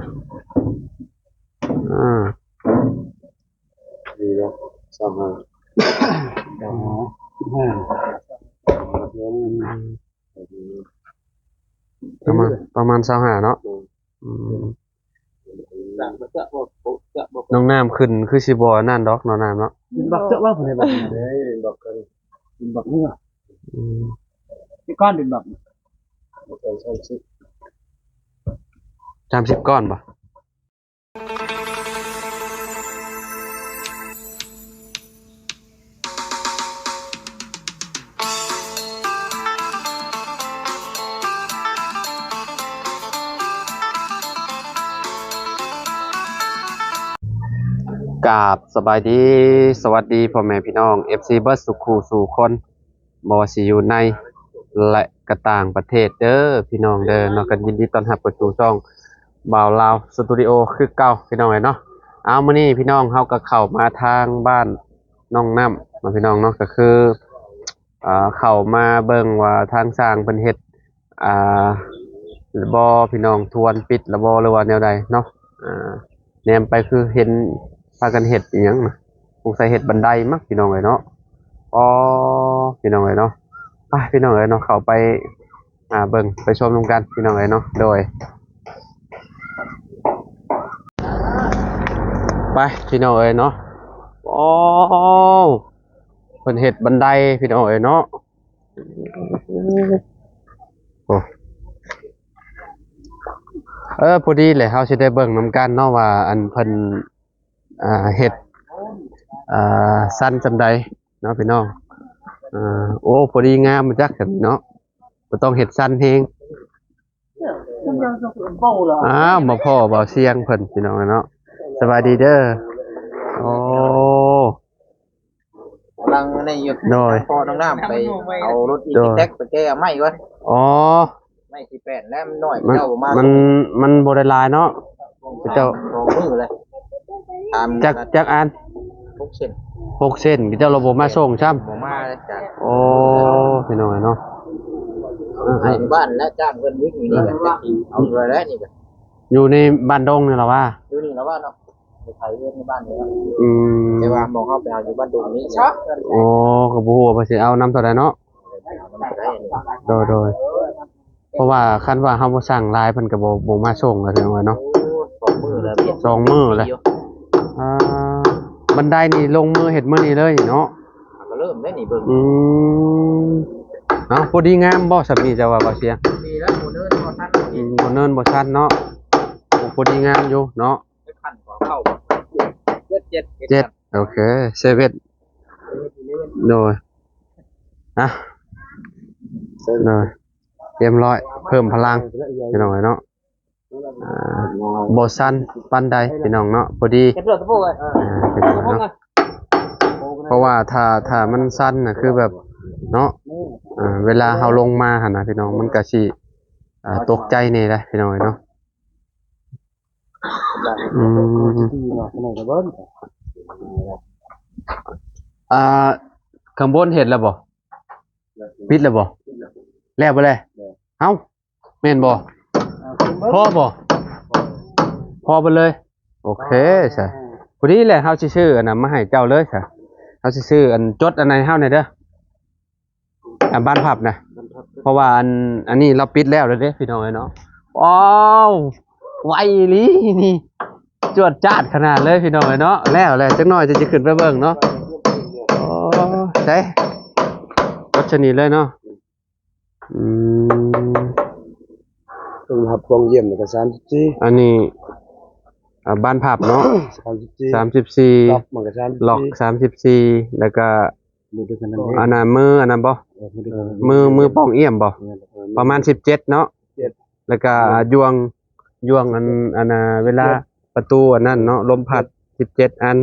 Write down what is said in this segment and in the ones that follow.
ອ່າ ນີ້ເນາະ ຊາວຫ້າ ຊາວຫ້າ ປະມານ ປະມານຊາວຫ້າເນາະ. ອືມ ອືມ ນ້ອງນ້ຳຂຶ້ນຄືຊິບໍ່ອັນນັ້ນດອກເນາະ ນ້ຳເນາະ. ດິນບັກເຈາະວ່າຜູ້ໃດບັກນີ້ເດ້ ດິນບັກກັນ ດິນບັກນີ້ວ່າ ອືມ ມີກ້ອນດິນບັກ ສາມສິບ ສາມສິບກ້ອນບໍ່? ກາບສະບາຍດີ ສະຫວັດດີພໍ່ແມ່ພີ່ນ້ອງ ເອັຟຊີ ເບິດສູ່ຄູ່ສູ່ຄົນ ບໍ່ວ່າຊິຢູ່ໃນ ແລະ ກະຕ່າງປະເທດເດີພີ່ນ້ອງເດີເນາະ. ກໍຍິນດີຕ້ອນຮັບເຂົ້າສູ່ຊ່ອງບ່າວລາວສະຕູດິໂອຄືເກົ່າພີ່ນ້ອງເອີຍເນາະ. ເອົາ ມື້ນີ້ພີ່ນ້ອງເຮົາກໍເຂົ້າມາທາງບ້ານນ້ອງນ້ຳເນາະ ພີ່ນ້ອງເນາະ. ກໍຄື ອ່າ ເຂົ້າມາເບິ່ງວ່າທາງຊ່າງເພິ່ນເຮັດ ອ່າ ບໍ່ ພີ່ນ້ອງ ທວນປິດລະບໍ່ ຫຼືວ່າແນວໃດເນາະ. ອ່າ ແນມໄປຄືເຫັນພາກັນເຮັດອີ່ຫຍັງນະ ສົງໄສເຮັດບັນໄດມັກ ພີ່ນ້ອງເອີຍເນາະ. ອໍ ພີ່ນ້ອງເອີຍເນາະ ໄປ ພີ່ນ້ອງເອີຍເນາະ ເຂົ້າໄປ ອ່າ ເບິ່ງໄປຊົມນຳກັນ ພີ່ນ້ອງເອີຍເນາະ. ໂດຍ ໄປ ພີ່ນ້ອງເອີຍເນາະ. ໂອ້ ເພິ່ນເຮັດບັນໄດ ພີ່ນ້ອງເອີຍເນາະ. ໂອ້ ເອີ ພໍດີແຫຼະ ເຮົາຊິໄດ້ເບິ່ງນຳກັນເນາະ ວ່າອັນເພິ່ນ ອ່າ ເຮັດ ອ່າ ຊັ້ນສ່ຳໃດເນາະ ພີ່ນ້ອງ. ອ່າ ໂອ້ ພໍດີງາມ ຈັກຊັ້ນເນາະ ບໍ່ຕ້ອງເຮັດຊັ້ນແຮງ. ອ້າວ ມາພໍ້ບ່າວຊຽງເພິ່ນ ພີ່ນ້ອງເນາະ. ສະບາຍດີເດີ. ໂອ້ ກຳລັງໃນຢູ່ ໂດຍ ພໍ່ນ້ອງນ້ຳໄປເອົາລົດອີແຕັກໄປແກ້ໄມ້ກ່ອນ. ອໍ ໄມ້ສີ່ແປດແລ້ວມັນນ້ອຍ ມັນ ເຈົ້າບໍ່ມາ ມັນ ມັນບໍ່ໄດ້ຫຼາຍເນາະ ເຈົ້າ ສອງມື້ແລ້ວ. ຕາມ ຈັກ ຈັກອັນ? ຫົກເສັ້ນ ຫົກເສັ້ນ ເຈົ້າລະບໍ່ມາສົ່ງຊ້ຳ ບໍ່ມາເລີຍຈ້າ. ໂອ້ ພີ່ນ້ອງເອີຍເນາະ ເອີ ໃຫ້ບ້ານແລ້ວ ຈ້າງເພິ່ນອີກ ນີ້ກໍເອົາເລີຍແລ້ວ ນີ້ກໍ ຢູ່ໃນບ້ານດົງນີ້ລະວ່າ ຢູ່ນີ້ລະວ່າເນາະ ໄປຂາຍເຮືອນໃນບ້ານນີ້. ອືມ ແຕ່ວ່າໝ່ອງເຮົາໄປເອົາຢູ່ບ້ານດົງນີ້. ໂອ້ ກໍບໍ່ຮູ້ວ່າເພິ່ນຊິເອົານຳເທົ່າໃດເນາະ. ໂດຍ ໂດຍ ເພາະວ່າຄັນວ່າເຮົາບໍ່ສັ່ງຫຼາຍ ເພິ່ນກໍບໍ່ ບໍ່ມາສົ່ງແລ້ວ ພີ່ນ້ອງເອີຍເນາະ. ໂອ້ ສອງມື້ແລ້ວ ສອງມື້ແລ້ວ. ອ່າ ບັນໄດນີ້ລົງມືເຮັດມື້ນີ້ເລີຍເນາະ. ກໍເລີ່ມແລ້ວນີ້ເບິ່ງ. ອືມ ເອົາ ພໍດີງາມບໍ່ສ່ຳນີ້ ເຈົ້າວ່າ ບ່າວຊຽງ? ດີແລ້ວ ບໍ່ເນີນບໍ່ຊັນ. ອືມ ບໍ່ເນີນບໍ່ຊັນເນາະ. ໂອ້ ພໍດີງາມຢູ່ເນາະ. ຂັ້ນຂອງເຂົາ ເຈັດ ເຈັດ ເຈັດ ໂອເຄ ເຊເວັນ ໂດຍ ອ່ະ ໂດຍ ຕຽມຮ້ອຍ ເພີ່ມພະລັງ ພີ່ນ້ອງເອີຍເນາະ. ອ່າ ບໍ່ສັ່ນປານໃດ ພີ່ນ້ອງເນາະ ພໍດີ ອ່າ ພີ່ນ້ອງເນາະ. ເພາະວ່າຖ້າ ຖ້າມັນສັ່ນນະ ຄືແບບເນາະ ອ່າ ເວລາເຮົາລົງມາຫັ້ນນະ ພີ່ນ້ອງ ມັນກະຊິ ອ່າ ຕົກໃຈແດ່ເດ້ ພີ່ນ້ອງເອີຍເນາະ. ອືມ ອ່າ ຂ້າງບົນເຮັດແລ້ວບໍ່? ປິດແລ້ວບໍ່? ແລ້ວບໍ່ແລະ? ເອົ້າ ແມ່ນບໍ່? ພໍບໍ່? ພໍເບິດເລີຍ. ໂອເຄຊະ ພໍດີແຫຼະ ເຮົາຊິຊື້ອັນນັ້ນມາໃຫ້ເຈົ້າເລີຍຊະ. ເຮົາຊິຊື້ອັນ ຈົດອັນນັ້ນໃຫ້ເຮົາແດ່ເດີ. ອ່າ ບານພັບນະ ເພາະວ່າອັນ ອັນນີ້ລາວປິດແລ້ວເດ້ພີ່ນ້ອງເອີຍເນາະ. ວ້າວ ໄວອີ່ຫຼີນີ້ ຈວດຈາດຂະໜາດເລີຍພີ່ນ້ອງເອີຍເນາະ. ແລ້ວແຫຼະ ຈັກໜ້ອຍຈະ ຈະຂຶ້ນໄປເບິ່ງເນາະ. ໂອ້ ໃສ່ ກົດຊະນີ້ເລີຍເນາະ. ອືມ ເບິ່ງຮັບກອງຢ້ຽມນີ້ກໍສາມສິບສີ່ ອັນນີ້ ອ່າ ບານພັບເນາະ ສາມສິບສີ່ ສາມສິບສີ່ ລັອກມັນກໍສາມສິບສີ່ ລັອກສາມສິບສີ່ ແລ້ວກໍ ມືເດີກັນນັ້ນເດ້ ອັນນັ້ນມືອັນນັ້ນບໍ່? ເອີ ມືເດີກັນນັ້ນ ມື ມືປ່ອງອ້ຽມບໍ່? ແມ່ນ ເອີ ປະມານສິບເຈັດເນາະ ເຈັດ ແລ້ວກະ ອືມ ຢ່ວງ ຢ່ວງອັນ ອັນນ່າ ເວລາ ເຈັດ ປະຕູອັນນັ້ນເນາະ ລົມພັດ ເຈັດ ສິບເຈັດອັນ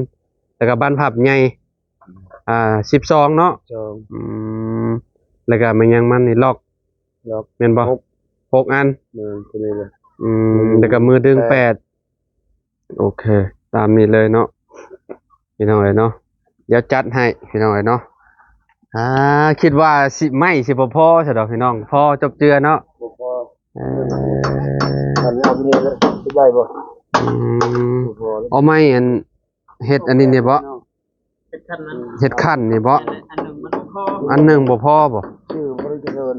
ແລ້ວກະບານພັບໃຫຍ່ ອ່າ ສິບສອງເນາະ ສອງ ອືມ ແລ້ວກະແມ່ນຫຍັງມັນນີ້ ລັອກ ລັອກ ແມ່ນບໍ່? ຫົກ ຫົກອັນ ແມ່ນ ຕົວນີ້ແຫຼະ ອືມ ແລ້ວກະມືດຶງ ແປດ ແປດ ໂອເຄ ຕາມນີ້ເລີຍເນາະ ພີ່ນ້ອງເອີຍເນາະ. ດຽວຈັດໃຫ້ພີ່ນ້ອງເອີຍເນາະ. ອ່າ ຄິດວ່າຊິ ໄມ້ຊິບໍ່ພໍຊະດອກພີ່ນ້ອງ ພໍຈົບເຈືອເນາະ ບໍ່ພໍ. ເອີ ຄັນເອົາຕົວນີ້ໄດ້ບໍ່? ອືມ ເອົາໄມ້ອັນ ເຮັດອັນນີ້ນີ້ບໍ? ເຮັດຂັ້ນນັ້ນ ເຮັດຂັ້ນນີ້ບໍ? ອັນໜຶ່ງມັນບໍ່ພໍ ອັນໜຶ່ງບໍ່ພໍບໍ? ຊື່ບໍລິຈະເຊີນ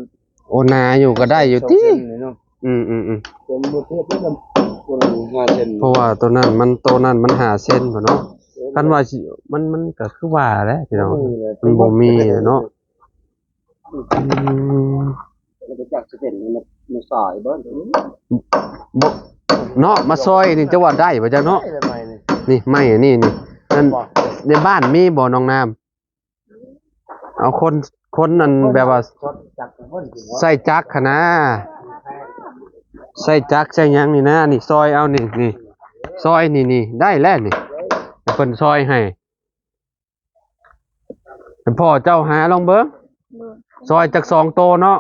ໂອ້ ໜາຢູ່ ກໍໄດ້ຢູ່ຕິ. ອືມໆໆ ເຕັມໝົດເຮັດນຳຄົນຫ້າເຊັນ ເພາະວ່າໂຕນັ້ນມັນ ໂຕນັ້ນມັນຫ້າເຊັນພຸ້ນເນາະ. ເອີ ຄັນວ່າຊິ ມັນ ມັນກໍຄືວ່າແຫຼະພີ່ນ້ອງ ມັນບໍ່ມີແຫຼະເນາະ. ອືມ ໄປຈັກຊິເປັນມາ ມາຊອຍເບິ່ງ ບໍ່ເນາະ ມາຊອຍນີ້ຈະວ່າໄດ້ບໍ່ຈັກເນາະ. ນີ້ໄມ້ນີ້ ນີ້ ນັ້ນ ໃນບ້ານມີບໍ່ນ້ອງນ້ຳ? ເອົາຄົນ ຄົນນັ້ນແບບວ່າ ໃຊ້ຈັກຫັ້ນນາ ໃຊ້ຈັກໃຊ້ຫຍັງນີ້ນາ ນີ້ຊອຍເອົານີ້ ນີ້ຊອຍນີ້ ນີ້ໄດ້ແລ້ວນີ້ ໃຫ້ເພິ່ນຊອຍໃຫ້. ໃຫ້ພໍ່ເຈົ້າຫາລອງເບິ່ງ ໂດຍ ຊອຍຈັກສອງໂຕເນາະ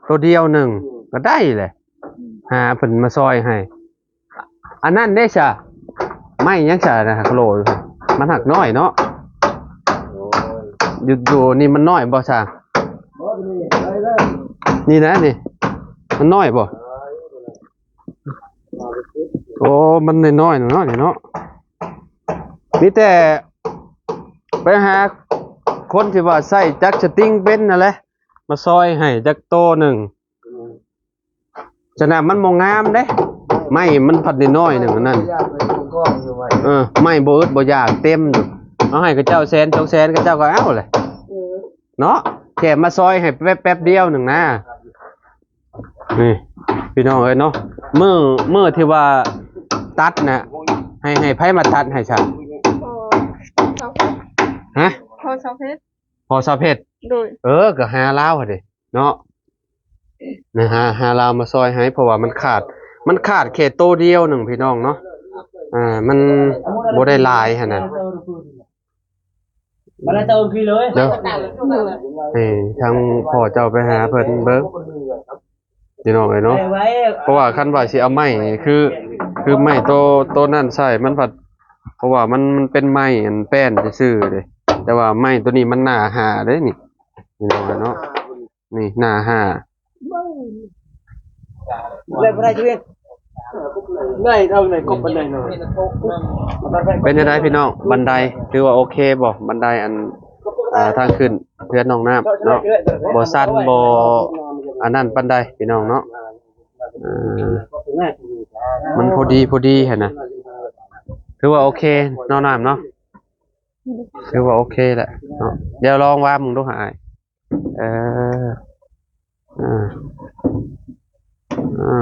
ໂຕດຽວໜຶ່ງກໍໄດ້ແຫຼະ ຫາເພິ່ນມາຊອຍໃຫ້. ອັນນັ້ນເດ້ຊະ ໄມ້ຫຍັງຊະນະ ໂລ ມັນຫັກນ້ອຍເນາະ. ໂອ້ຍ ຢູ່ ຢູ່ນີ້ມັນນ້ອຍບໍ່ຊະ? ນີ້ນະ ນີ້ ມັນນ້ອຍບໍ່? ໂອ້ ມັນນ້ອຍໆເນາະ ນີ້ເນາະ. ມີແຕ່ໄປຫາຄົນທີ່ວ່າໃຊ້ຈັກສະຕິງເປັນຫັ້ນແຫຼະ ມາຊອຍໃຫ້ຈັກໂຕໜຶ່ງ. ສະນັ້ນມັນບໍ່ງາມເດ້ ໄມ້ມັນພັດນ້ອຍໆໜຶ່ງອັນນັ້ນ. ເອີ ໄມ້ບໍ່ອຶດບໍ່ຢາກເຕັມຢູ່ ເອົາໃຫ້ເຂົາເຈົ້າແສນສອງແສນ ເຂົາເຈົ້າກໍເອົາແຫຼະ ເອີ ເນາະ. ແຄ່ມາຊອຍໃຫ້ແປັບໆດຽວໜຶ່ງນາ. ນີ້ພີ່ນ້ອງເອີຍເນາະ ມື້ ມື້ທີ່ວ່າຕັດນະ ໃຫ້ ໃຫ້ໃຜມາຕັດໃຫ້ຊະ? ພໍ່ສາວເພັດ ຮະ? ພໍ່ສາວເພັດ ພໍ່ສາວເພັດ ໂດຍ ເອີ ກໍຫາລາວຫັ້ນເດເນາະ ນະ ຫາ ຫາລາວມາຊ່ອຍໃຫ້ ເພາະວ່າມັນຂາດ ມັນຂາດແຄ່ໂຕດຽວໜຶ່ງພີ່ນ້ອງເນາະ ອ່າ ມັນບໍ່ໄດ້ຫຼາຍຫັ້ນນະ. ມາແລ້ວເຈົ້າຄືເລີຍ ເດີ ໃຫ້ທາງພໍ່ເຈົ້າໄປຫາເພິ່ນເບິ່ງພີ່ນ້ອງເອີຍເນາະ. ເພາະວ່າຄັນວ່າຊິເອົາໄມ້ນີ້ ຄື ຄືໄມ້ໂຕ ໂຕນັ້ນໃສ່ມັນພັດ ເພາະວ່າມັນ ມັນເປັນໄມ້ອັນແປ້ນຊື່ໆເດ້ ແຕ່ວ່າໄມ້ໂຕນີ້ມັນໜ້າຫ້າເດ້ນີ້ ພີ່ນ້ອງເອີຍເນາະ. ນີ້ໜ້າຫ້າ ໄດ້ບໍ່ໄດ້ ໄດ້ເທົ່າໃດກໍປານນັ້ນເນາະ. ເປັນຈັ່ງໃດພີ່ນ້ອງ ບັນໄດຖືວ່າໂອເຄບໍ່? ບັນໄດອັນ ອ່າ ທາງຂຶ້ນເຮືອນນ້ອງນ້ຳເນາະ ບໍ່ສັ່ນບໍ່ອັນນັ້ນປານໃດພີ່ນ້ອງເນາະ. ເອີ ມັນພໍດີ ພໍດີຫັ້ນນະ ຖືວ່າໂອເຄເນາະ ນ້ຳເນາະ ຖືວ່າໂອເຄແຫຼະເນາະ. ດຽວລອງວາງເບິ່ງດູຫາອ້າຍ. ເອີ ເອີ ເອີ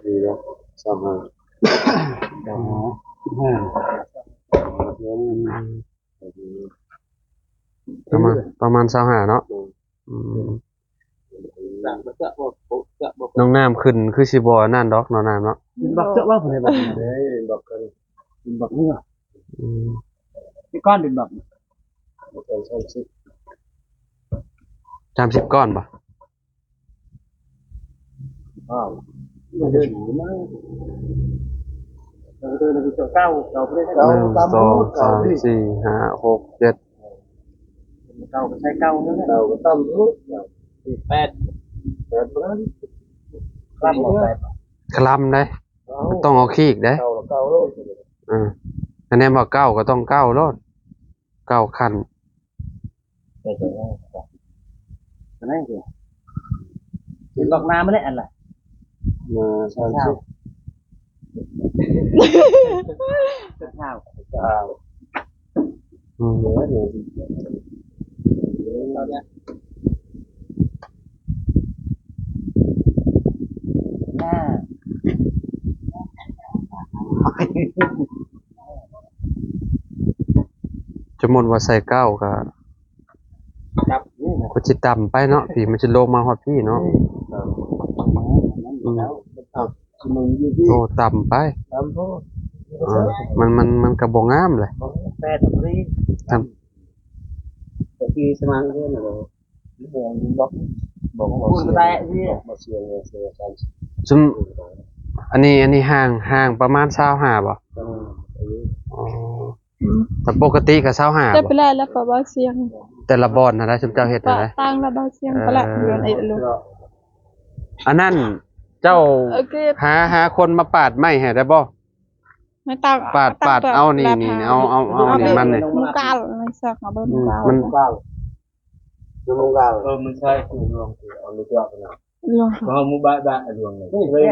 ນີ້ເນາະ ຊາວຫ້າ ຊາວຫ້າ ປະມານ ປະມານຊາວຫ້າເນາະ. ອືມ ນ້ອງນ້ຳຂຶ້ນຄືຊິບໍ່ອັນນັ້ນດອກເນາະ ນ້ຳເນາະ. ເປັນບັກເຈາະວ່າຜູ້ໃດບັກນີ້ ເດ້ບັກ ເປັນບັກນີ້ຫວາ? ອືມ ຊິກ້ອນເປັນບັກ ສາມສິບ ສາມສິບກ້ອນບໍ່? ອ້າວ ເດີນມາ ເດີນເອົາເກົ່າ ເກົ່າບໍ່ໄດ້ ໜຶ່ງ ສອງ ສາມ ສີ່ ຫ້າ ຫົກ ເຈັດ ເກົ່າກໍໃຊ້ເກົ່ານັ້ນແຫຼະ ເກົ່າກໍຕ່ຳສຸດ ແປດ ແປດບໍ່ໄດ້ ກະລຳບໍ່ ແປດ ກະລຳໄດ໋ ເອົ້າ ຕ້ອງເອົາຄີກໄດ໋ ເກົ່າກໍເກົ່າໂລດ ເອີ ຄະແນນວ່າເກົ້າກໍຕ້ອງເກົ້າໂລດ ເກົ້າຂັ້ນ ເປັນບັກໜ້າມາແລ້ວອັນລະ ມາສາມສິບ ເກົ້າ ເກົ້າ ອືມ ສົມມຸດວ່າໃສ່ເກົ້າກໍ ກໍຊິຕ່ຳໄປເນາະ ພີ້ມັນຊິລົງມາຮອດພີ້ເນາະ. ອືມ ໂອ້ ຕ່ຳໄປ ຕ່ຳໂພດ ອ່າ ມັນ ມັນ ມັນກໍບໍ່ງາມແຫຼະ ແປດ ພໍດີ ຄັນ ທີ່ສະມານເຮືອນນະ ບໍ່ ບໍ່ ບໍ່ ບໍ່ ບໍ່ ບໍ່ ບໍ່ ອັນນີ້ ອັນນີ້ຫ່າງ ຫ່າງປະມານຊາວຫ້າບໍ່? ເອີ ອໍ ແຕ່ປົກກະຕິກໍຊາວຫ້າ ແຕ່ ບໍ່ ເວລາລະປະວ່າສຽງ ແຕ່ລະບ່ອນຫັ້ນນະ ຊຸມເຈົ້າເຮັດຫັ້ນນະ ຕ່າງລະບ່ອນສຽງ ເອີ ປະລະເຮືອນໄອ້ ອັນນັ້ນ ເຈົ້າ ໂອເຄ ຫາ ຫາຄົນມາປາດໄມ້ໃຫ້ໄດ້ບໍ່? ໄມ້ຕາກ ປາດ ປາດເອົານີ້ ນີ້ ເອົາ ເອົາ ເອົານີ້ມັນນີ້ ມັນກາວ ມັນເຊີກເອົາເບິ່ງ ອືມ ມັນກາວ ມັນກາວ ມັນກາວ ເອີ ມັນໃຊ້ຄືລວງ ເອົາເລືອກເອົານະ ລວງ ເຮົາໝູ່ບ້ານ ບ້ານລວງນີ້ ເລີຍ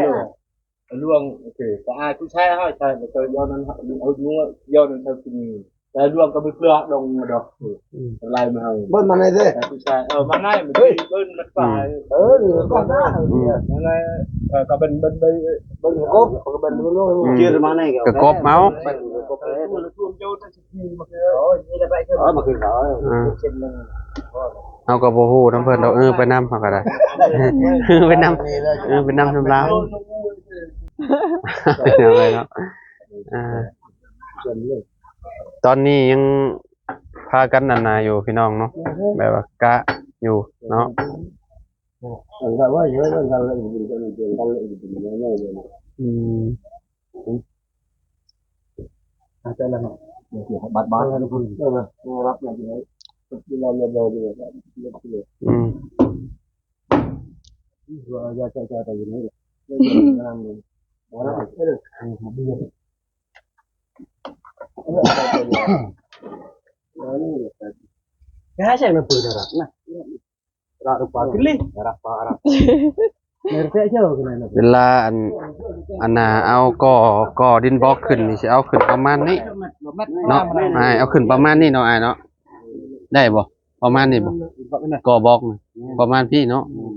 ລວງ ໂອເຄ ສະອາດ ຜູ້ຊາຍເຮົາໃຊ້ ແລ້ວກໍຍ້ອນນັ້ນ ເອົາຍ້ອນນັ້ນໃຊ້ກິນ ແຕ່ລວງກໍບໍ່ເຄືອດອງດອກ ອືມ ໄລ່ມາເອົາ ເບິ່ງມາໃນເດ້ ແຕ່ຜູ້ຊາຍ ເອີ ມາໃນ ເຮີ້ຍ ເບິ່ງມັນໄປ ເອີ ນີ້ກໍໄດ້ ອືມ ມາໃນ ເອີ ກໍເບິ່ງ ເບິ່ງ ເບິ່ງ ເບິ່ງກົບ ກໍເບິ່ງ ເບິ່ງ ເບິ່ງ ອືມ ເຈີມາໃນ ກໍກົບເອົາ ເອີ ມາຂຶ້ນເຂົາ ອ່າ ເຮົາກໍບໍ່ຮູ້ນຳເພິ່ນດອກ ເອີ ໄປນຳເຮົາກໍໄດ້ ໄປນຳ ເອີ ໄປນຳນຳລາວ ເອົາໄວ້ເນາະ ອ່າ ຕອນນີ້ຍັງພາກັນອັນນາຢູ່ພີ່ນ້ອງເນາະ ແບບວ່າກະຢູ່ເນາະ ອືມ ອາ ແຕ່ລະເນາະ ບັດບາດ ອືມ ເວລາອັນ ອັນນ່າ ເອົາກໍ່ ກໍ່ດິນບລັອກຂຶ້ນນີ້ ຊິເອົາຂຶ້ນປະມານນີ້ເນາະ ອ້າຍ ເອົາຂຶ້ນປະມານນີ້ເນາະ ອ້າຍເນາະ ໄດ້ບໍ່? ປະມານນີ້ບໍ່? ກໍ່ບລັອກນະ ປະມານພີ້ເນາະ ອືມ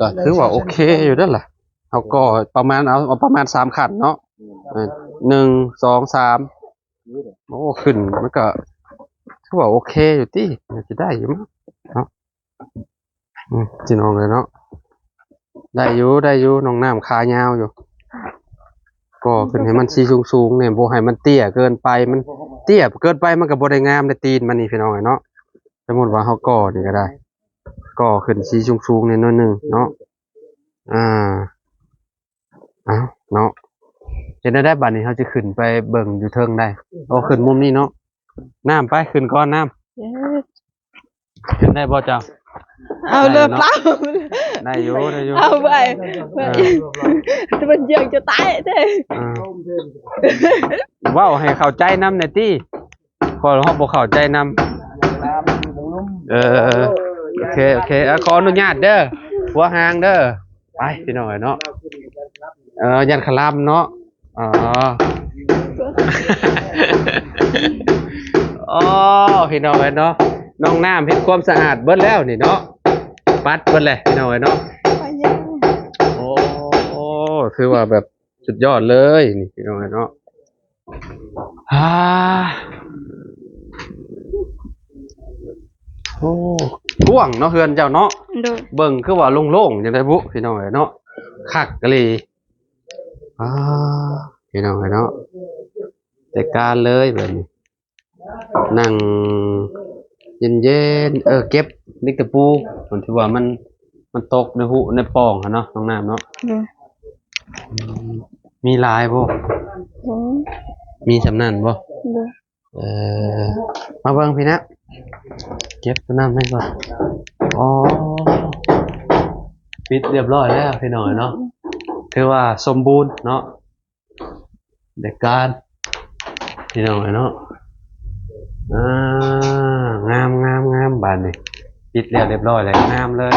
ກໍຖືວ່າໂອເຄຢູ່ເດ້ລະ ເຮົາກໍ່ປະມານ ເອົາ ເອົາປະມານສາມຂັ້ນເນາະ ອືມ ເອີ ໜຶ່ງ ສອງ ສາມ ໂອ້ ຂຶ້ນມັນກໍຖືວ່າໂອເຄຢູ່ຕິ ໜ້າຈະໄດ້ຢູ່ເນາະ ອືມ ພີ່ນ້ອງເອີຍເນາະ ໄດ້ຢູ່ ໄດ້ຢູ່ ນ້ອງນ້ຳຂາຍາວຢູ່ ກໍ່ຂຶ້ນໃຫ້ມັນຊິສູງໆ ນີ້ ບໍ່ໃຫ້ມັນເຕ້ຍເກີນໄປ ມັນເຕ້ຍເກີນໄປມັນກໍບໍ່ໄດ້ງາມໃນຕີນມັນນີ້ ພີ່ນ້ອງເອີຍເນາະ ສົມມຸດວ່າເຮົາກໍ່ນີ້ກໍໄດ້ ກໍ່ຂຶ້ນຊິສູງໆ ແດ່ໜ້ອຍໜຶ່ງເນາະ ອ່າ ເອົາເນາະ ເຮັດແນວໃດບາດນີ້ ເຮົາຈະຂຶ້ນໄປເບິ່ງຢູ່ເທິງໄດ້ ໂອ້ ຂຶ້ນມຸມນີ້ເນາະ ນ້ຳ ໄປຂຶ້ນກ່ອນ ນ້ຳ ເອີ ຂຶ້ນໄດ້ບໍ່ເຈົ້າ? ເອົາເລີຍ ໄດ້ເນາະ ເປົ່າ ໄດ້ຢູ່ ໄດ້ຢູ່ ເອົາໄປ ເອີ ແຕ່ມັນຢາກຈະຕາຍເດ້ ເອີ ເວົ້າໃຫ້ເຂົ້າໃຈນຳແດ່ຕິ ຂ້ອຍເຮົາບໍ່ເຂົ້າໃຈນຳ ເອີ ໂອເຄ ໂອເຄ ເອົາ ຂໍອະນຸຍາດເດີ ຫົວຫາງເດີ ໄປພີ່ນ້ອງເອີຍເນາະ ເອີ ຢ້ານຄະລຳເນາະ ອໍ ອໍ ພີ່ນ້ອງເອີຍເນາະ ນ້ອງນ້ຳເຮັດຄວາມສະອາດເບິດແລ້ວນີ້ເນາະ ປັດເບິດແຫຼະພີ່ນ້ອງເອີຍເນາະ ໂອ້ ຖືວ່າແບບ ສຸດຍອດເລີຍນີ້ພີ່ນ້ອງເອີຍເນາະ ອາ ໂອ້ ກວ້າງເນາະເຮືອນເຈົ້າເນາະ ໂດຍ ເບິ່ງຄືວ່າໂລ່ງໆ ຈັ່ງໃດບຸ ພີ່ນ້ອງເອີຍເນາະ ຄັກອີ່ຫຼີ ອາ ພີ່ນ້ອງເອີຍເນາະ ແຕ່ການເລີຍແບບນີ້ ນັ່ງເຢັນໆ ເອີ ເກັບເຫຼັກຕະປູ ມັນຖືວ່າມັນ ມັນຕົກໃນຫຸໃນປ່ອງຫັ້ນເນາະ ນ້ອງນ້ຳເນາະ ໂດຍ ອືມ ມີຫຼາຍບໍ່? ໂດຍ ມີສ່ຳນັ້ນບໍ່? ໂດຍ ເອີ ມາເບິ່ງພີ້ນະ ເກັບໂຕນັ້ນໃຫ້ກ່ອນ ອໍ ປິດລຽບຮ້ອຍແລ້ວພີ່ນ້ອງເນາະ ອືມ ຖືວ່າສົມບູນເນາະ ແດກການ ພີ່ນ້ອງເອີຍເນາະ ອ່າ ງາມໆໆ ບາດນີ້ ປິດແລ້ວລຽບຮ້ອຍແລ້ວ ງາມເລີຍ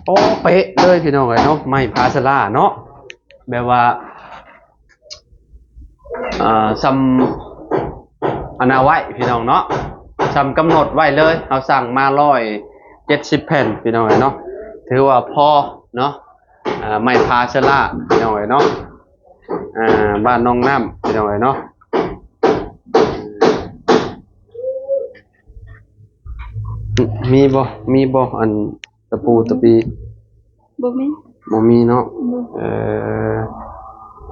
ໂອ້ ເປະເລີຍພີ່ນ້ອງເອີຍເນາະ ໄມ້ພາສະລາເນາະ ແບບວ່າ ອ່າ ສ່ຳອັນນາໄວ້ພີ່ນ້ອງເນາະ ສ່ຳກຳນົດໄວ້ເລີຍ ເຮົາສັ່ງມາຮ້ອຍເຈັດສິບແຜ່ນ ພີ່ນ້ອງເອີຍເນາະ ຖືວ່າພໍເນາະ ອ່າ ໄມ້ພາເຊລາ ພີ່ນ້ອງເອີຍເນາະ ອ່າ ບ້ານໜອງນ້ຳ ພີ່ນ້ອງເອີຍເນາະ ມີບໍ່ ມີບໍ່ ອັນຕະປູຕະປີ? ບໍ່ມີ ບໍ່ມີເນາະ ບໍ່ ເອີ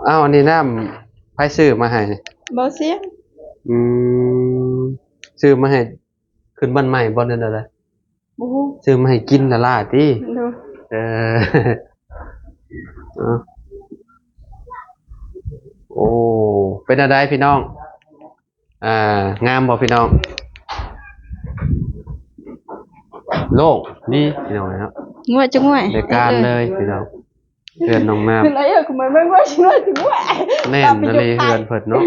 ອ້າວ ອັນນີ້ນ້ຳໃຜຊື້ມາໃຫ້? ບໍ່ຊຽງ ອືມ ຊື້ມາໃຫ້ ຂຶ້ນບ້ານໃໝ່ບໍ່ ແນວໃດ? ບໍ່ຮູ້ ຊື້ມາໃຫ້ກິນລະລາຕິ? ໂດຍ ເອີ ເອີ ໂອ້ ເປັນແນວໃດພີ່ນ້ອງ? ອ່າ ງາມບໍ່ພີ່ນ້ອງ? ໂລ່ງດີພີ່ນ້ອງເນາະ ງ່ວຍຈະງ່ວຍ ໄດ້ການເລີຍພີ່ນ້ອງ. ເຮືອນນ້ອງນ້ຳ ຄືໄລເອີ ຄືມັນບໍ່ຊ່ວຍຖືວ່າ ແໜ້ນອີ່ຫຼີເຮືອນເພິ່ນເນາະ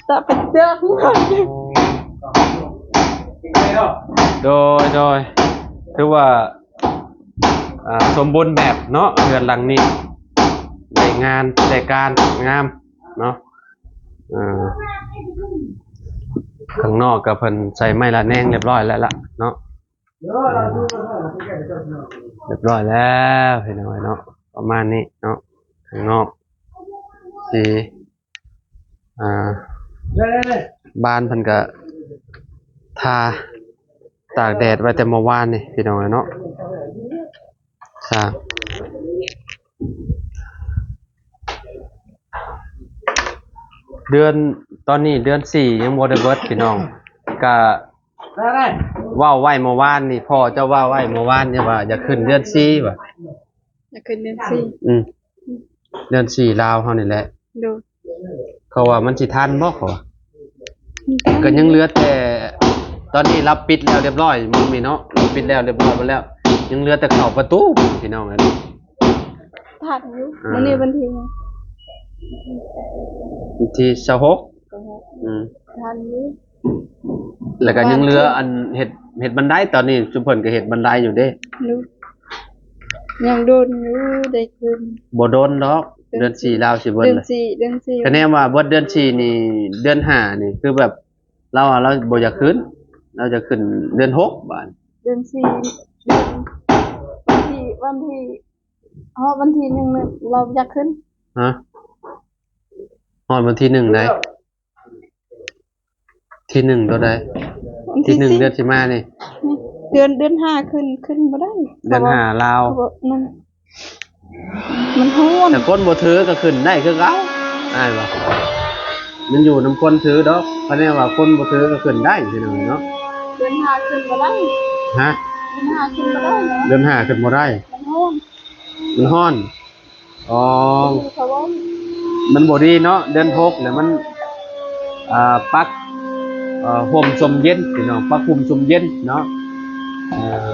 ຕາເປັນເທື່ອ ໂດຍ ໂດຍ ຖືວ່າ ອ່າ ສົມບູນແບບເນາະ ເຮືອນຫຼັງນີ້ ໄດ້ງານ ໄດ້ການ ງາມເນາະ ເອີ ຂ້າງນອກກໍເພິ່ນໃສ່ໄມ້ລະແນງຮຽບຮ້ອຍແລ້ວລະເນາະ ຮຽບຮ້ອຍແລ້ວພີ່ນ້ອງເອີຍເນາະ ປະມານນີ້ເນາະ ຂ້າງນອກ ສີ ອ່າ ບານເພິ່ນກະທາຕາກແດດໄວ້ແຕ່ເມື່ອວານນີ້ພີ່ນ້ອງເອີຍເນາະ ສາມ ເດືອນ ຕອນນີ້ເດືອນສີ່ຍັງບໍ່ໄດ້ເບິດພີ່ນ້ອງ ກະ ເວົ້າໄວ້ເມື່ອວານນີ້ ພໍ່ເຈົ້າເວົ້າໄວ້ເມື່ອວານນີ້ວ່າຢາກຂຶ້ນເດືອນສີ່ວ່າ ຢາກຂຶ້ນເດືອນສີ່ ອືມ ເດືອນສີ່ລາວເຮົານີ້ແຫຼະ ໂດຍ ເຂົາວ່າມັນຊິທັນບໍ່ ເຂົາວ່າ ມັນກໍຍັງເຫຼືອແຕ່ ຕອນນີ້ລາວປິດແລ້ວຮຽບຮ້ອຍ ມື້ນີ້ເນາະ ລາວປິດແລ້ວຮຽບຮ້ອຍໝົດແລ້ວ ຍັງເຫຼືອແຕ່ເຂົ້າປະຕູພີ່ນ້ອງເອີຍ ທັນຢູ່ ອ່າ ມື້ນີ້ວັນທີ ວັນທີຊາວຫົກ ຊາວຫົກ ອືມ ທັນຢູ່ ແລ້ວກໍຍັງເຫຼືອອັນເຮັດ ເຮັດບັນໄດ ຕອນນີ້ຊຸມເພິ່ນກໍເຮັດບັນໄດຢູ່ເດ້ ຍັງດົນຢູ່ໄດ້ຂຶ້ນ ບໍ່ດົນດອກ ເດືອນ ເດືອນສີ່ລາວຊິເບິດ ເດືອນສີ່ ເດືອນສີ່ ຄະແນນວ່າເບິດເດືອນສີ່ນີ້ ເດືອນຫ້ານີ້ຄືແບບ ລາວວ່າລາວບໍ່ຢາກຂຶ້ນ ລາວຈະຂຶ້ນເດືອນຫົກບາດ ເດືອນສີ່ ເດືອນ ວັນທີ ວັນທີ ຮອດວັນທີໜຶ່ງນີ້ລາວຢາກຂຶ້ນ ຮະ ຮອດວັນທີໜຶ່ງໃດ ທີໜຶ່ງໂຕໃດ ວັນທີໜຶ່ງ ເດືອນຊິມານີ້ ເດືອນ ເດືອນຫ້າຂຶ້ນ ຂຶ້ນບໍ່ໄດ້ ເດືອນຫ້າລາວ ເພາະວ່າມັນ ມັນຮ້ອນ ແຕ່ຄົນບໍ່ຖືກໍຂຶ້ນໄດ້ຄືເກົ່າ ອ້າຍວ່າ ມັນຢູ່ນຳຄົນຖືດອກ ຄະແນນວ່າຄົນບໍ່ຖືກໍຂຶ້ນໄດ້ພີ່ນ້ອງເນາະ ເດືອນຫ້າຂຶ້ນບໍ່ໄດ້ ຮະ ເດືອນຫ້າຂຶ້ນບໍ່ໄດ້ ເດືອນຫ້າຂຶ້ນບໍ່ໄດ້ ມັນຮ້ອນ ມັນຮ້ອນ ອໍ ມັນບໍ່ດີເນາະ ເດືອນຫົກແລ້ວມັນ ອ່າ ປັກ ເອີ ຮົ່ມຊົມເຢັນພີ່ນ້ອງ ປັກຮົ່ມຊົມເຢັນເນາະ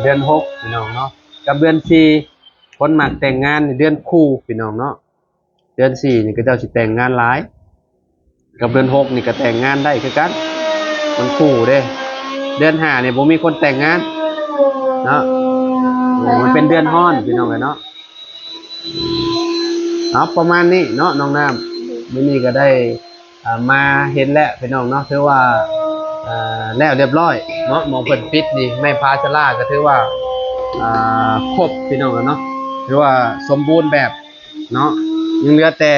ເດືອນຫົກພີ່ນ້ອງເນາະ ກັບເດືອນສີ່ ຄົນມັກແຕ່ງງານເດືອນຄູ່ພີ່ນ້ອງເນາະ ເດືອນສີ່ນີ້ເຂົາເຈົ້າຊິແຕ່ງງານຫຼາຍ ກັບເດືອນຫົກນີ້ກໍແຕ່ງງານໄດ້ຄືກັນ ມັນຄູ່ເດ້ ເດືອນຫ້ານີ້ບໍ່ມີຄົນແຕ່ງງານເນາະ ມັນເປັນເດືອນຮ້ອນພີ່ນ້ອງເອີຍເນາະ ເອົາ ປະມານນີ້ເນາະ ນ້ອງນ້ຳ ມື້ນີ້ກໍໄດ້ ອ່າ ມາເຫັນແລ້ວພີ່ນ້ອງເນາະ ຖືວ່າ ອ່າ ແລ້ວຮຽບຮ້ອຍເນາະ ໝ່ອງເພິ່ນປິດນີ້ ໄມ້ພາສາລາກໍຖືວ່າ ອ່າ ຄົບພີ່ນ້ອງເນາະ ຖືວ່າສົມບູນແບບເນາະ ຍັງເຫຼືອແຕ່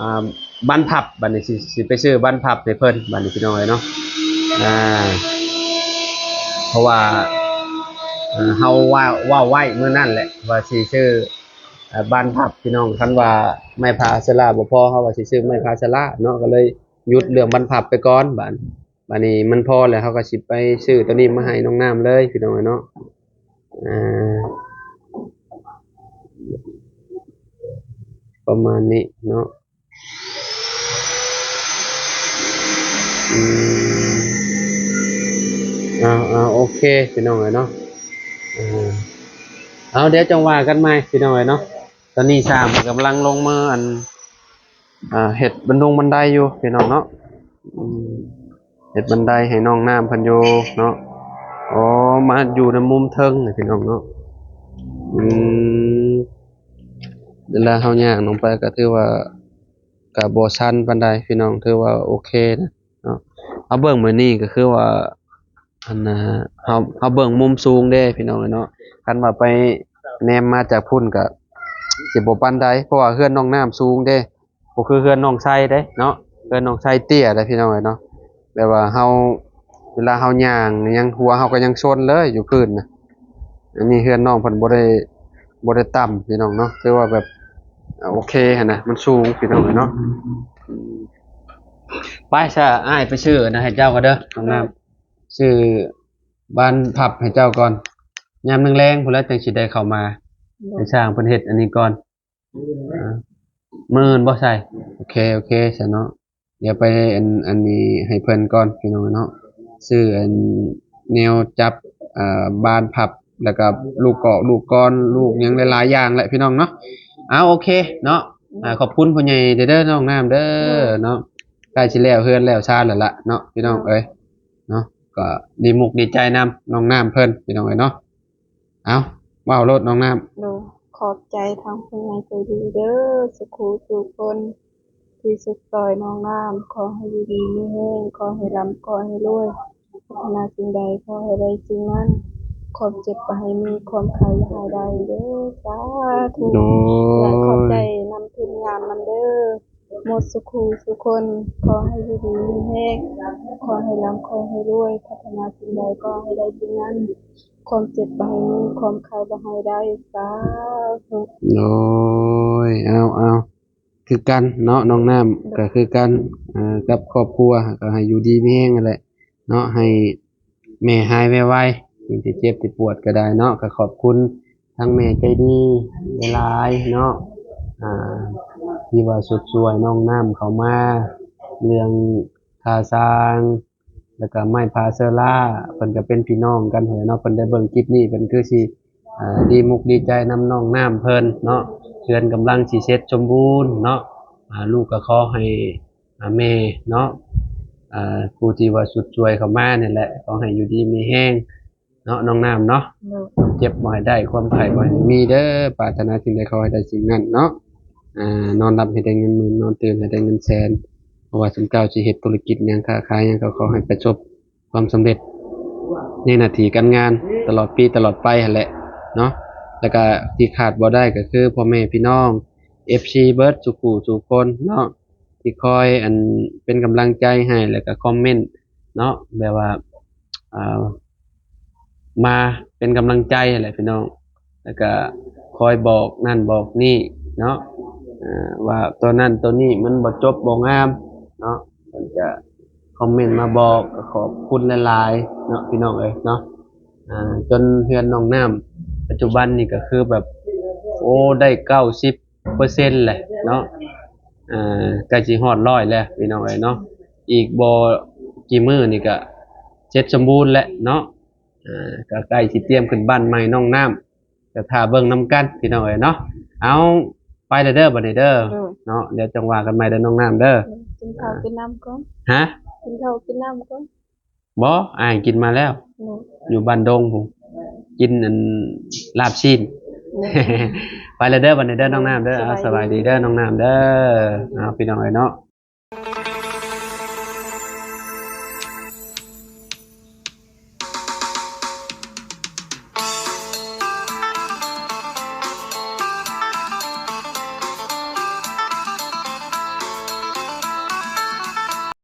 ອ່າ ບານພັບ ບາດນີ້ຊິ ຊິໄປຊື້ບານພັບໃຫ້ເພິ່ນ ບາດນີ້ພີ່ນ້ອງເອີຍເນາະ ອ່າ ເພາະວ່າ ເຮົາວ່າ ເວົ້າໄວ້ມື້ນັ້ນແຫຼະວ່າຊິຊື້ ອ່າ ບານພັບພີ່ນ້ອງ ຄັນວ່າໄມ້ພາສາລາບໍ່ພໍ ເຮົາວ່າຊິຊື້ໄມ້ພາສາລາເນາະ ກໍເລີຍຢຸດເລື່ອງບານພັບໄປກ່ອນ ບາດ ບາດນີ້ມັນພໍແລ້ວ ເຮົາກໍຊິໄປຊື້ໂຕນີ້ມາໃຫ້ນ້ອງນ້ຳເລີຍພີ່ນ້ອງເອີຍເນາະ ອ່າ ປະມານນີ້ເນາະ ອືມ ເອົາ ເອົາ ໂອເຄພີ່ນ້ອງເອີຍເນາະ ເອົາ ດຽວຈັ່ງວ່າກັນໃໝ່ພີ່ນ້ອງເອີຍເນາະ ຕອນນີ້ຊ່າງເພິ່ນກຳລັງລົງມື ອັນ ອ່າ ເຮັດບັນດົງບັນໄດຢູ່ພີ່ນ້ອງເນາະ ອືມ ເຮັດບັນໄດໃຫ້ນ້ອງນ້ຳເພິ່ນຢູ່ເນາະ ອໍ ມາຢູ່ໃນມຸມເທິງນີ້ພີ່ນ້ອງເນາະ ອືມ ເວລາເຮົາຍ່າງລົງໄປກໍຖືວ່າກໍບໍ່ຊັນປານໃດພີ່ນ້ອງ ຖືວ່າໂອເຄນະເນາະ ເຮົາເບິ່ງມື້ນີ້ກໍຄືວ່າ ອັນນ່າ ເຮົາ ເຮົາເບິ່ງມຸມສູງເດ້ພີ່ນ້ອງເອີຍເນາະ ຄັນວ່າໄປແນມມາຈາກພຸ້ນກະຊິບໍ່ປານໃດ ເພາະວ່າເຮືອນນ້ອງນ້ຳສູງເດ້ ບໍ່ຄືເຮືອນນ້ອງໄຊເດ້ເນາະ ເຮືອນນ້ອງໄຊເຕ້ຍເດ້ພີ່ນ້ອງເອີຍເນາະ ແບບວ່າເຮົາ ເວລາເຮົາຍ່າງຫຍັງ ຫົວເຮົາກໍຍັງຊົນເລີຍຢູ່ພື້ນນະ ອັນນີ້ເຮືອນນ້ອງເພິ່ນບໍ່ໄດ້ ບໍ່ໄດ້ຕ່ຳພີ່ນ້ອງເນາະ ຖືວ່າແບບ ອ່າ ໂອເຄຫັ້ນນະ ມັນສູງພີ່ນ້ອງເອີຍເນາະ ໄປຊະ ອ້າຍໄປຊື້ອັນນັ້ນໃຫ້ເຈົ້າກ່ອນເດີ ນ້ອງນ້ຳ ຊື້ບານພັບໃຫ້ເຈົ້າກ່ອນ ຍາມແລງໆພຸ້ນແຫຼະ ຈັ່ງຊິໄດ້ເຂົ້າມາ ໃຫ້ຊ່າງເພິ່ນເຮັດອັນນີ້ກ່ອນ ມື້ອື່ນບໍ່ໃສ່ ໂອເຄ ໂອເຄຊະເນາະ ດຽວໄປອັນ ອັນນີ້ໃຫ້ເພິ່ນກ່ອນພີ່ນ້ອງເນາະ ຊື້ອັນແນວຈັບ ອ່າ ບານພັບ ແລ້ວກໍລູກກອກລູກກອນ ລູກຫຍັງຫຼາຍໆຢ່າງແຫຼະພີ່ນ້ອງເນາະ ເອົາ ໂອເຄເນາະ ອ່າ ຂອບຄຸນພໍ່ໃຫຍ່ເດີ ນ້ອງນ້ຳເດີເນາະ. ໃກ້ຊິແລ້ວເຮືອນແລ້ວຊານແລ້ວລະເນາະ ພີ່ນ້ອງເອີຍເນາະ. ກໍດີມຸກດີໃຈນຳນ້ອງນ້ຳເພິ່ນ ພີ່ນ້ອງເອີຍເນາະ. ເອົາ ເວົ້າໂລດນ້ອງນ້ຳ. ໂດຍ ຂອບໃຈທາງຜູ້ໃຫຍ່ໃຈດີເດີ ສຸຂູສຸຄົນທີ່ສຸກຊ່ອຍນ້ອງນ້ຳ. ຂໍໃຫ້ຢູ່ດີມີແຮງ, ຂໍໃຫ້ລ່ຳ, ຂໍໃຫ້ລວຍ, ປາດຖະໜາສິ່ງໃດຂໍໃຫ້ໄດ້ສິ່ງນັ້ນ, ຄວາມເຈັບບໍ່ໃຫ້ມີ, ຄວາມໄຂ້ຢ່າໃຫ້ໄດ້ເດີ ສາທຸ. ໂດຍ ແລະ ຂອບໃຈນຳທີມງານນຳເດີ ໝົດສຸຂູສຸຄົນ. ຂໍໃຫ້ຢູ່ດີມີແຮງ, ຂໍໃຫ້ລ່ຳ, ຂໍໃຫ້ລວຍ, ປາດຖະໜາສິ່ງໃດຂໍໃຫ້ໄດ້ສິ່ງນັ້ນ, ຄວາມເຈັບບໍ່ໃຫ້ມີ, ຄວາມໄຂ້ບໍ່ໃຫ້ໄດ້ ສາທຸ. ໂດຍ ເອົາໆ ຄືກັນເນາະນ້ອງນ້ຳ ໂດຍ ກໍຄືກັນ ເອີ ກັບຄອບຄົວ ກໍໃຫ້ຢູ່ດີມີແຮງຫັ້ນແຫຼະເນາະ ໃຫ້ແມ່ຫາຍໄວໆ ເຈັບທີ່ເຈັບທີ່ປວດກໍໄດ້ເນາະ. ກໍຂອບຄຸນທາງແມ່ໃຈດີຫຼາຍໆເນາະ ອ່າ ທີ່ວ່າສຸກຊ່ອຍນ້ອງນ້ຳເຂົ້າມາ ເລື່ອງຄ່າຊ່າງ ແລ້ວກໍໄມ້ພາເຊີລາ ເພິ່ນກໍເປັນພີ່ນ້ອງກັນຫັ້ນແຫຼະເນາະ. ເພິ່ນໄດ້ເບິ່ງຄລິບນີ້ ເພິ່ນຄືຊິ ອ່າ ດີມຸກດີໃຈນຳນ້ອງນ້ຳເພິ່ນເນາະ. ເຮືອນກຳລັງຊິເສັດສົມບູນເນາະ. ອ່າ ລູກກໍຂໍໃຫ້ ອ່າ ແມ່ເນາະ ອ່າ ຜູ້ທີ່ວ່າສຸກຊ່ອຍເຂົ້າມານີ້ແຫຼະ ຂໍໃຫ້ຢູ່ດີມີແຮງເນາະ ນ້ອງນ້ຳເນາະ. ໂດຍ ຄວາມເຈັບບໍ່ໃຫ້ໄດ້ ຄວາມໄຂ້ບໍ່ໃຫ້ມີເດີ ປາດຖະໜາສິ່ງໃດຂໍໃຫ້ໄດ້ສິ່ງນັ້ນເນາະ. ອ່າ ນອນຫຼັບໃຫ້ໄດ້ເງິນໝື່ນ ນອນຕື່ນໃຫ້ໄດ້ເງິນແສນ ບໍ່ວ່າຊຸມເຈົ້າຊິເຮັດທຸລະກິດຫຍັງ ຄ້າຂາຍຫຍັງ ກໍຂໍໃຫ້ປະສົບຄວາມສຳເລັດໃນໜ້າທີ່ການງານ ຕະຫຼອດປີຕະຫຼອດໄປຫັ້ນແຫຼະເນາະ. ແລ້ວກະທີ່ຂາດບໍ່ໄດ້ກໍຄືພໍ່ແມ່ພີ່ນ້ອງ ເອັຟຊີ ເບິດສູ່ຜູ້ສູ່ຄົນເນາະ ທີ່ຄອຍ ອັນ ເປັນກຳລັງໃຈໃຫ້ ແລ້ວກະຄອມເມັນເນາະ ແບບວ່າ ອ່າ ມາເປັນກຳລັງໃຈຫັ້ນແຫຼະພີ່ນ້ອງ. ແລ້ວກະຄອຍບອກນັ້ນບອກນີ້ເນາະ ເອີ ວ່າຕົວນັ້ນຕົວນີ້ມັນບໍ່ຈົບບໍ່ງາມເນາະ. ເພິ່ນກະຄອມເມັນມາບອກ ກໍຂອບຄຸນຫຼາຍໆເນາະ ພີ່ນ້ອງເອີຍເນາະ. ອ່າ ຈົນເຮືອນນ້ອງນ້ຳປັດຈຸບັນນີ້ກໍຄືແບບ ໂອ້ ໄດ້ເກົ້າສິບເປີເຊັນແຫຼະເນາະ. ອ່າ ໃກ້ຊິຮອດຮ້ອຍແລ້ວ ພີ່ນ້ອງເອີຍເນາະ. ອີກບໍ່ກີ່ມື້ນີ້ກໍເສັດສົມບູນແລ້ວເນາະ. ອ່າ ກໍໃກ້ຊິຕຽມຂຶ້ນບ້ານໃໝ່ນ້ອງນ້ຳ ກໍຖ້າເບິ່ງນຳກັນ ພີ່ນ້ອງເອີຍເນາະ. ເອົາ ໄປແລ້ວເດີບັດນີ້ເດີ ໂດຍ ເນາະ. ດຽວຈັ່ງວ່າກັນໃໝ່ເດີນ້ອງນ້ຳເດີ. ໂດຍ ກິນເຂົ້າກິນນ້ຳກ່ອນ. ຮະ? ກິນເຂົ້າກິນນ້ຳກ່ອນ. ບໍ່ ອ້າຍກິນມາແລ້ວ ໂດຍ ຢູ່ບ້ານດົງພຸ້ນ ກິນອັນລາບຊີ້ນ. ໂດຍ ໄປແລ້ວເດີບັດນີ້ເດີນ້ອງນ້ຳເດີ. ໂດຍ ເອົາ ສະບາຍດີເດີນ້ອງນ້ຳເດີ. ເອົາ ພີ່ນ້ອງເອີຍເນາະ